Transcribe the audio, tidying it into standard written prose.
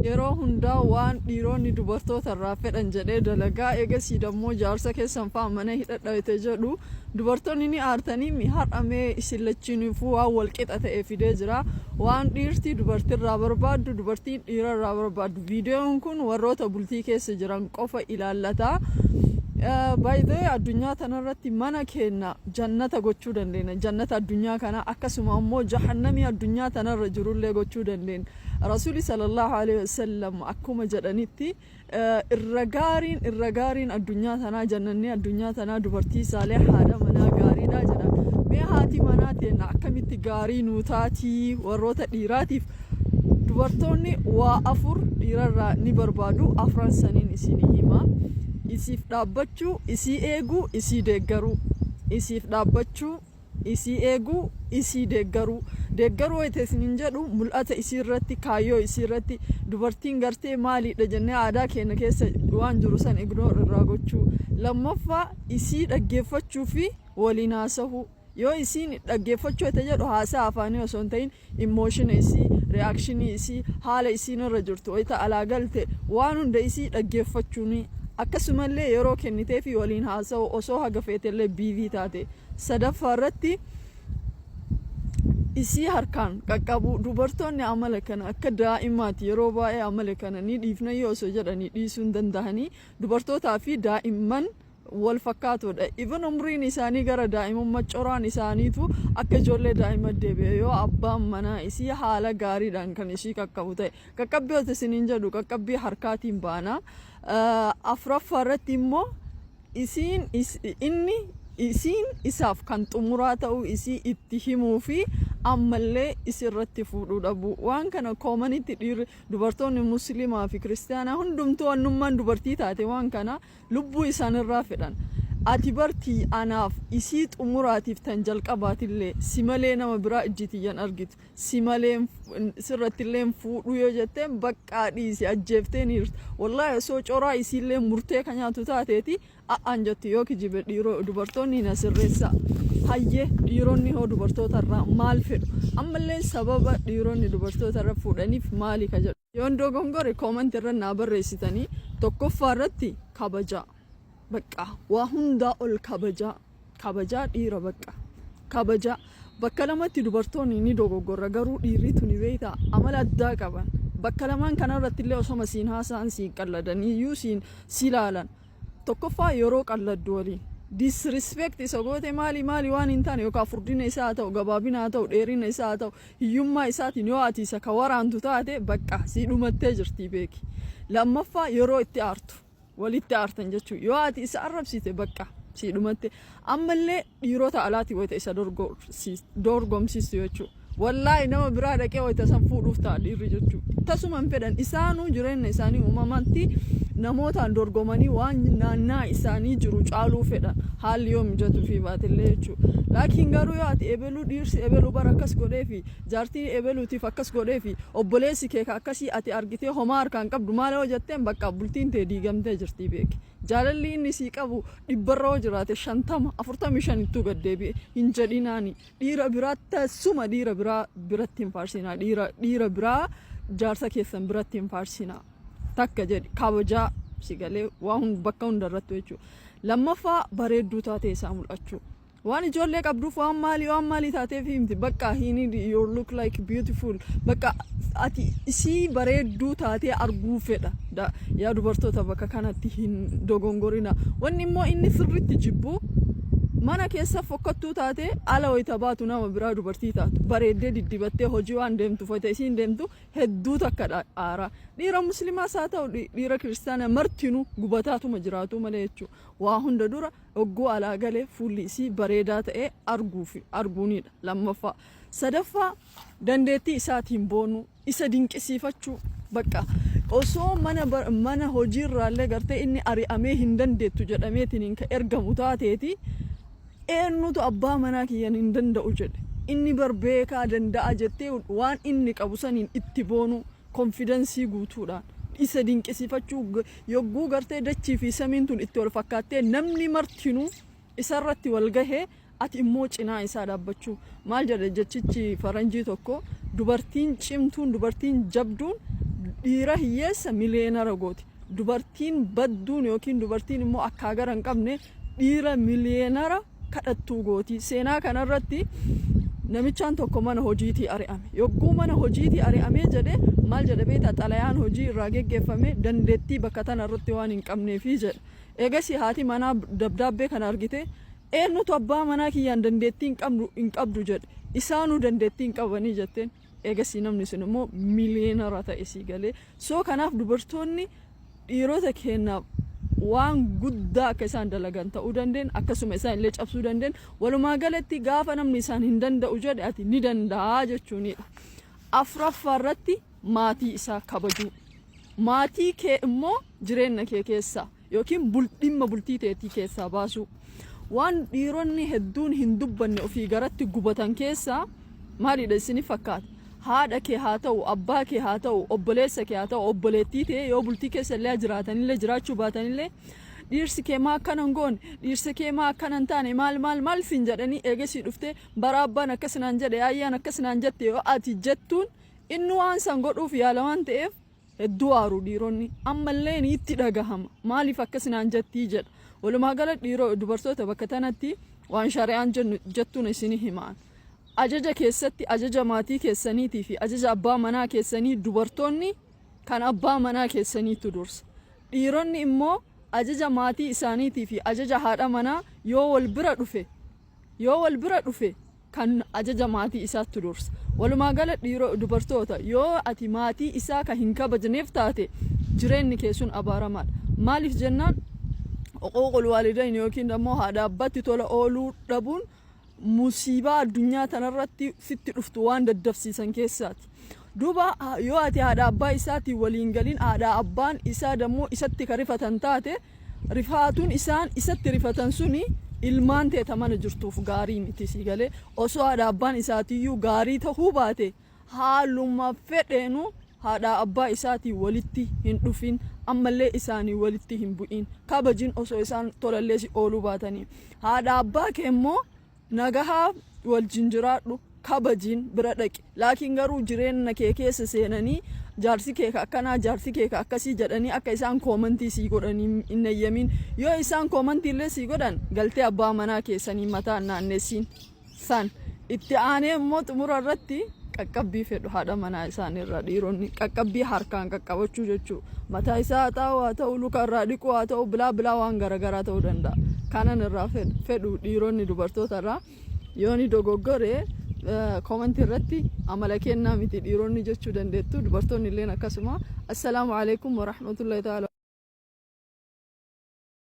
Yeroo hundaa waan dhiironni dubartoota irraa fedhan jedhee dalagaa, eegasii dammoo jaarsa keessan fa'aa mana hidhadha jedhu. Dubartoonni ni aartanii mi? Har'amee isin lachiinifuu waan wal qixa ta'e fidee jira. Waan dhiirti dubartirraa barbaaddu, dubartiin dhiirarraa barbaaddu. Viidiyoon kun warroota bultii keessa jiran qofa ilaallata. By the way, addunyaa tanarratti mana keenya jannata gochuu dandeenya. Jannata addunyaa kana, akkasuma ammoo jahannamii addunyaa tanarra jirullee gochuu dandeenya. Rasuuli sallallahu alaihi wasallam akkuma jedhanitti, irra gaariin addunyaa tanaa, jannanni addunyaa tanaa, dubartii saalee, haadha manaa gaariidha jedhan. Mee haati manaa teenna akkamitti gaarii nuu taatii? Warroota dhiiraatiif, dubartoonni waa afur dhiirarraa ni barbaadu. Afran saniin isinii hima. Isiif dhaabbachuu, isii eeguu, isii deeggaruu. Isiif dhaabbachuu, isii eeguu, isii deeggaruu. Deeggaruu wayita isiniin jedhu, mul'ata isii irratti, kaayyoo isii irratti. Dubartiin gartee maaliidha jennee aadaa keenya keessa waan jiru san ignore irraa gochuu. Lammaffaa, isii dhaggeeffachuu fi waliin haasahuu. Yoo isiin dhaggeeffachuu wayita jedhu, haasaa afaanii osoo hin ta'in, emotion isii, reaction isii, haala isiin irra jirtu, wayita alaa galte, waan hunda isii dhaggeeffachuuni. Akkasumallee yeroo kennitee fi waliin haasa'u, osoo haga feetellee busy taate. Sadaffaa irratti, isii harkaan qaqqabu. Dubartoonni amala kana akka daa'imaati. Yeroo baay'ee amala kana ni dhiifna yoo osoo jedhanii dhiisuu hin danda'anii. Dubartootaa fi daa'imman wal fakkaatoodha. Even umriin isaanii gara daa'imummaa, coraan isaaniitu akka ijoollee daa'ima deebi'e yoo abbaan manaa isii haala gaariidhaan kan isii qaqqabu ta'e. Qaqqabbii otoo isiniin jedhu, qaqqabbii harkaatiin baana. Afuraffaa irratti immoo, isiin inni isiin isaaf kan xumuraa ta'uu isii itti himuu fi ammallee isirratti fuudhuu dhabu. Waan kana commonitti dhiirri, dubartoonni musliimaa fi kiristaanaa hundumtuu, wannummaan dubartii taate, waan kana lubbuu isaanirraa fedhan. Ati bartii anaaf isii xumuraatiif tan jalqabaatillee, si malee nama biraa ijjitiyyan argitu, si malee sirrattillee fuudhuu yoo jetteen, baqqaa dhiisi, ajjeeftee ni jirti. Wallaahi, osoo coraa isiillee murtee ka nyaatu taateeti a'aan jettu. Yoo kijibe, dhiiroo, dubartoonni na sirreessa. Hayyee, dhiironni hoo dubartoota irraa maal fedhu? Ammallee sababa dhiironni dubartoota irra fuudhaniif maali ka jedhu, yoon dogongore comment irra naa barreessitanii. Tokkoffaa irratti, kabajaa. Bakka waa hundaa ol kabajaa, kabajaa dhiira, bakka kabajaa. Bakka lamatti dubartoonni ni dogoggorra, garuu dhiirri tuni beektaa amala addaa qaban. Bakka lamaan kanarratti illee osoma siin haasa'an, siin qalladanii iyyuu siin si ilaalan. Tokkoffaa, yeroo qalladdu waliin disrespect isa goote, maali maali, waan hin taane, yookaan furdina isaa haa ta'u, gabaabina haa ta'u, dheerina isaa haa ta'u, hiyyummaa isaatiin yoo ati isa ka waraantu taate, bakka sii dhumattee jirti, beeki. Lammaffaa, yeroo itti aartu, walitti aartan jechuudha. Yoo ati isa arrabsite, bakka sii dhumatte. Ammallee dhiirota alaatii wayita isa dorgomsiistu jechuudha. Wallaahi, nama biraa dhaqee wayita san fuudhuuf ta'a dhiirri jechuudha. Tasuma hin fedhan. Isaanuu jireenya isaanii uumamatti namootaan dorgomanii waan naannaa isaanii jiru caaluu fedhan, haalli yoo mijatuu fi baatellee jechuudha. Laakiin garuu yoo ati ebeluu dhiirsi ebeluu bara akkas godhee fi jaartii ebeluutiif akkas godhee fi obboleessi kee ka akkasii ati argitee homaa harkaan qabdu maal yoo jetteen, bakka bultiin tee diigamtee jirti, beeki. Jaalalli inni sii qabu 100rra yoo jiraate, 50, 45ttuu gad deebi'e hin jedhinaani. Dhiira biraa tasuma dhiira biraa biratti hin faarsinaa. Dhiira biraa jaarsa keessan biratti hin faarsinaa. Takka jedhi, kabajaa si galee waa bakka hunda irratti jechuudha. Lammaffaa, bareedduu taatee isaa mul'achuu. Waan ijoollee qabduuf, waan maalii waan maalii taateef himti. Bakka he need your look like beautiful. Bakka ati isii bareedduu taatee arguu fedha. Yaa dubartoota, bakka kanatti hin dogongorina. Wanni immoo inni sirritti jibbu, mana keessa fokkattuu taate, ala wayita baatu nama biraa dubartii taatu, bareeddee diddibattee hojii waan deemtuuf, wayita isiin deemtu hedduu takka aara. Dhiira musliimaas haa ta'u, dhiira kiristaanaa, martinuu gubataatuma jiraatu malee jechuudha. Waa hunda dura, hogguu alaa galee fuulli isii bareedaa ta'ee arguufi arguunidha lammaffaa. Sadaffaa, dandeettii isaatiin boonuu, isa dinqisiifachuu. Bakka osoo mana hojiirraallee gartee inni ari'amee hin dandeettu jedhameetiin ka ergamu taateeti, eenyutu abbaa manaa kiyyan hin danda'u jedhe, inni bar beekaa danda'a jettee waan inni qabu saniin itti boonuu, confidence guutuudhaan isa dinqisiifachuu. Yogguu gartee dachii fi samiin tun itti wal fakkaattee namni martinuu isarratti wal gahee, ati immoo cinaa isaa dhaabbachuu. Maal jedha jechichi faranjii tokko? Dubartiin cimtuun, dubartiin jabduun Dhiira hiyyeessa millionaire gooti. Dubartiin badduun yookiin dubartiin immoo akkaa gara hin qabne dhiira millionaire kadhattuu gooti. Seenaa kanarratti namichaan tokko mana hojiitii ari'ame. Yogguu mana hojiitii ari'amee jedhe, maal jedhe beektaa? Xalayaan hojii irraa geggeeffame dandeettii bakka tana irratti waan hin qabneefi jedha. Eegasii haati manaa dabdaabbee kana argite, "Eenyutu abbaa manaa kiyyaan dandeettii hin qabdu jedhe? Isaanuu dandeettii hin qabanii," jetteen. Eegasii namni sun immoo millionaire ta'e sii galee. So kanaaf dubartoonni dhiirota keenyaaf waan guddaa akka isaan dalagan ta'uu dandeen, akkasuma isaan illee cabsuu dandeen. Walumaa galatti gaafa namni isaan hin danda'u jedhe, ati ni danda'a jechuunidha. Afuraffaa irratti maatii isaa kabajuu. Maatii kee immoo jireenya kee keessaa yookiin dhimma bultii teetii keessaa baasuu. Waan dhiironni hedduun hin dubbanne, ofii garatti gubatan keessaa maalidha isini fakkaata? Haadha kee haa ta'u, abbaa kee haa ta'u, obboleessa kee haa ta'u, obboleettii ta'e, yoo bultii keessa illee jiraatanillee jiraachuu baatanillee, dhiirsi kee maa akkana hin goone, dhiirsi kee maa akkana hin taane, maal maal maal siin jedhanii, eegasii dhuftee bara abbaan akkas naan jedhe, ayyaan akkas naan jette yoo ati jettuun, inni waan san godhuuf yaala waan ta'eef hedduu aaru dhiironni. Ammallee ni itti dhagahama, maaliif akkas naan jettii jedha. Walumaa gala dhiiroo dubartoota bakka tanatti waan shari'aan jettuun isin himaan. Ajaja keessatti, ajaja maatii keessaniitii fi ajaja abbaa manaa keessanii, dubartoonni kan abbaa manaa keessaniitu dursa. Dhiironni immoo ajaja maatii isaaniitii fi ajaja haadha manaa yoo wal bira dhufe, kan ajaja maatii isaatti dursa. Walumaa gala dhiiroo dubartoota, yoo ati maatii isaa kan hin kabajneef taate, jireenyi kee sun abaaramaadha. Maaliif jennaan, عقوق الوالدين yookiin immoo haadha abbaatti tola ooluu dhabuun musiibaa addunyaa tanarratti sitti dhuftu waan daddafsiisan keessaati. Duuba yoo ati haadha abbaa isaatiin waliin galin, haadha abbaan isaa dammoo isatti ka rifatan taate, rifaatuun isaan isatti rifatan suni ilmaan teeta mana jirtuuf gaarii miti sii galee. Osoo haadha abbaan isaatiiyyuu gaarii tahuu baate, haaluma fedheenu haadha abbaa isaatii walitti hin dhufin, ammallee isaanii walitti hin bu'in, kabajin osoo isaan tolallee si ooluu baatanii. Haadha abbaa kee immoo nagahaa wajjin jiraadhu, kabajiin bira dhaqi. Laakiin garuu jireenya kee keessa seenanii jaarsi kee ka akkanaa, jaarsi kee ka akkasii jedhanii akka isaan comment sii godhanii hin eeyyamin. Yoo isaan comment illee sii godhan, galtee abbaa manaa keessanii mataa naannessiin san. Itti aanee immoo xumura irratti qaqqabbii fedhu haadha manaa isaaniirra dhiironni, qaqqabbii harkaan qaqqabachuu jechuu, mataa isaa haa ta'u, haa ta'u luka irraa dhiquu haa ta'u, bilaa bilaa waan garaagaraa ta'uu danda'a. Kanan irraa fedhu dhiironni dubartoota irraa, yoo ni dogoggore comment irratti amala kennaa miti dhiironni jechuu dandeettu, dubartoonni illeen akkasuma. السلام عليكم ورحمة الله تعالى.